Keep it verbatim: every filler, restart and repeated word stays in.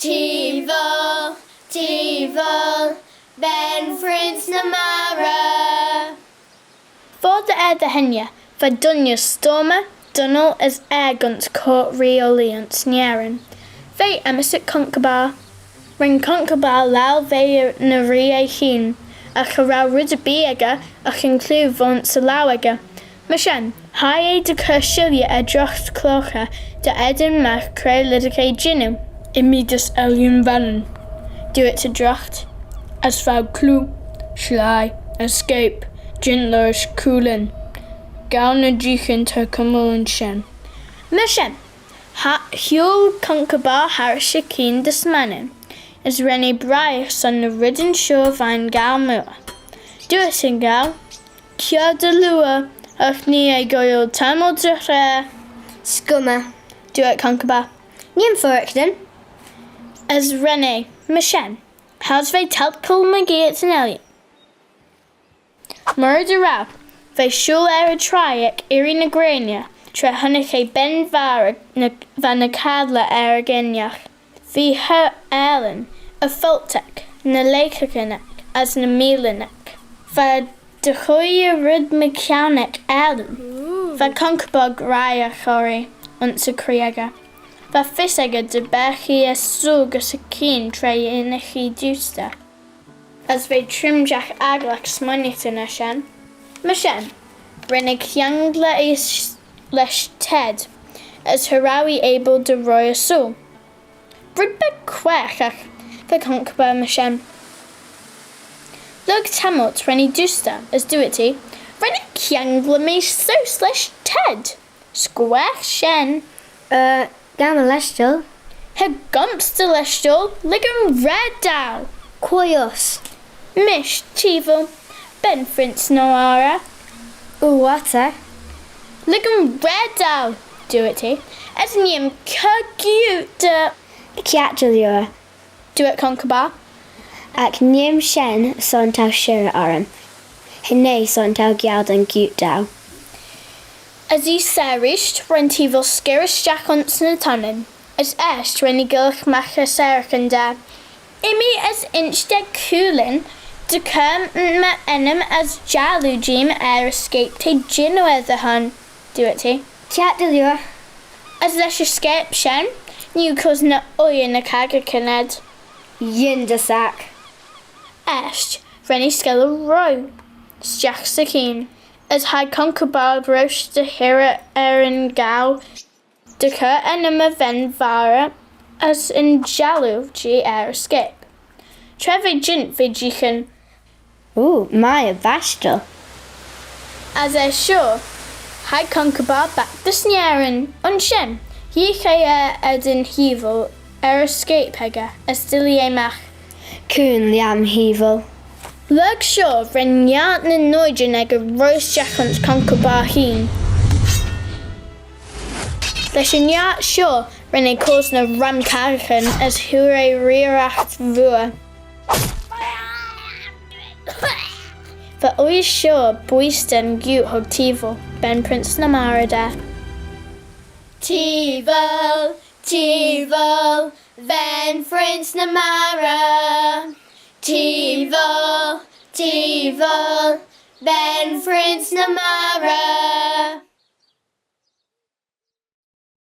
Teeval, Teeval, ben Prince ny Marra. Foddey er dy hengey, va dooinney stoymmey, dunnal as aeg ayns court ree Ollay ayns Nerin. V'eh enmyssit Conchobar. Ren Conchobar laue ve ny ree eh hene, agh cha row red erbee echey agh yn clieau ayns y laue echey. Myr shen, hie eh dy chur shilley er drogh claghey dy eddin magh cre lhisagh eh jannoo. Immee dys ellan Vannin, dooyrt y drogh, as v'ou clieau, sleih, as scape, jeant liorish coolyn. Gow ny jeeaghyn t'er cummal ayns shen. Myr shen, ha, hooyl Conchobar harrish y cheayn dys Mannin, as ren eh briaght son ny reddyn shoh veih'n gaaue mooar. Dooyrt yn gaaue, "Kiart dy liooar, agh nee eh goaill tammylt dy hraa." "S'cummey," dooyrt Conchobar, "nee'm fuirraghtyn." As ren eh, myr shen, as v'eh toilteil mygeayrt yn ellan. Myr dy row, v'eh shooyl er y traie ec irree ny greiney, tra hunnagh eh ben varragh ny, va ny cadley er y gheinnagh. V'eh er aalin, er foltag, ny leaghagyn eck, as ny meeillyn eck. Va dy chooilley red mychione ec aalin. Va Conchobar graihagh urree ayns y chreeaghey. Va fys echey dy beagh eh er sooyl gys y cheayn tra yinnagh eh diustey. As v'eh trimshagh agglagh smooinaghtyn er shen. Myr shen, ren eh kiangley eh lesh Ted, as cha row eh abyl dy roie eh sooyl. Red beg quaagh, agh va Conchobar myr shen. Lurg tammylt ren eh diustey, as dooyrt eh, "Ren eh kiangley mee seose lesh Ted." "S'quaagh shen?" "Er, gow my leshtal." "Cha ghomp's dty leshtal, lhig yn raad dou." "Quoi uss?" "Mish, Teeval, ben Prince ny Marra." "Ooh, what eh?" "Lhig yn raad dou," dooyrt eh, "as nee'm cur gioot da." "Kiart dy liooar," dooyrt Conchobar. "Agh nee'm shen son t'ou shirrey orrym. Cha nee son t'ou geddyn gioot dou." As eisht ren Teeval skirrey stiagh ayns ny tonnyn, as eisht ren eh gyllagh magh er s'arraghyn da. "Immee as insh da coolyn dy chur my ennym as jalloo jeem er y scape t'eh jannoo er dty hon," dooyrt eh. "Kiart dy liooar." "As lesh y scape shen, nee oo cosney ooilley ny caggey, Kenneth." "Yindyssagh." Eisht ren eh skelley roie stiagh 'sy cheayn, as hie Conchobar roish dy hirrey er yn gaaue dy chur ennym y ven varragh as yn jalloo jee er y scape. Tra v'eh jeant v'eh jeeaghyn, "Ooh, mie er vastyl." As er shoh, hie Conchobar back dys Nerin. Ayns shen, yeeagh eh er eddin Heevel er y scape echey, as s'doillee eh magh. "Cooin lhiam, Heevel." Lurg shoh, ren niart ny noidyn echey roie stiagh ayns Conchobar hene. Lesh y niart shoh, ren eh cosney ram caghaghyn as hooar eh reeriaght vooar. Va ooilley shoh bwoaie stane gioot hug Teeval, ben Prince ny Marra da. Teeval, Teeval, ben Prince ny Marra. Teeval, Teeval, ben Prince ny Marra.